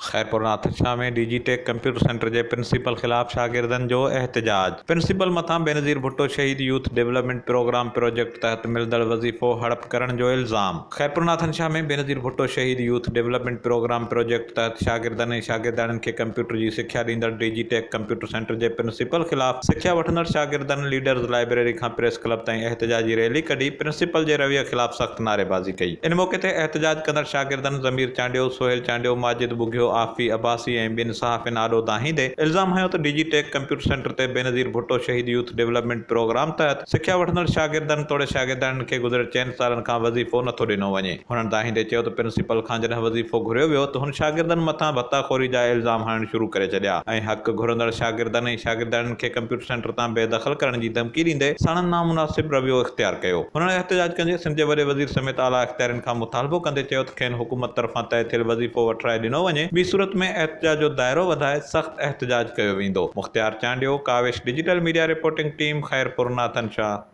Khairpur Nathan Shah ۾ D G tech computer centre جي principal خلاف شاگردن جو احتجاج، پرنسپل مٿان بينظير ڀٽو شهيد يوٿ ڊولپمينٽ پروگرام پروجيڪٽ تحت ملندڙ وظيفو هڙپ ڪرڻ جو الزام. خيرپورناٿن شاهه ۾ بينظير ڀٽو شهيد يوٿ ڊولپمينٽ پروگرام پروجيڪٽ تحت شاگردن ۽ شاگردياڻين کي ڪمپيوٽر جي سکيا ڏيندڙ D G tech computer centre جي پرنسپل خلاف سکيا وٺندڙ شاگردن ليڊرز لائبريري کان پريس ڪلب تائين احتجاجي ريلي ڪڍي پرنسپل جي رويي خلاف سخت نعريبازي ڪئي. ان موقعي تي احتجاج ڪندڙ شاگردن ضمير چانڊيو، سهيل چانڊيو، ماجد ٻگهيو، عافي عباسي ۽ ٻين صحافين آڏو دانهيندي الزام هنيو ته D G tech computer centre تي بينظير ڀٽو شهيد يوٿ ڊولپمينٽ پروگرام تحت سکيا وٺندڙ شاگردن توڙي شاگردياڻين کي گذريل چئن سالن کان وظيفو نٿو ڏنو وڃي. هنن دانهيندي چيو ته پرنسپل کان جڏهن وظيفو گهريو ويو ته هن شاگردن مٿان ڀتا خوري جا الزام هڻڻ شروع ڪري ڇڏيا ۽ حق گهرندڙ شاگردن ۽ شاگردياڻين کي ڪمپيوٽر سينٽر تان بي دخل ڪرڻ جي ڌمڪي ڏيندي ساڻن نامناسب رويو اختيار ڪيو. هنن احتجاج ڪندي سنڌ جي وڏي وزير سميت اعليٰ اختيارين کان مطالبو ڪندي چيو ته کين حڪومت طرفان طئي ٿيل وظيفو وٺرائي ڏنو وڃي، ٻي صورت ۾ احتجاج جو دائرو وڌائي سخت احتجاج ڪيو ويندو. Mukhtiar Chandio, Kawish digital media reporting team, Khairpur Nathan Shah.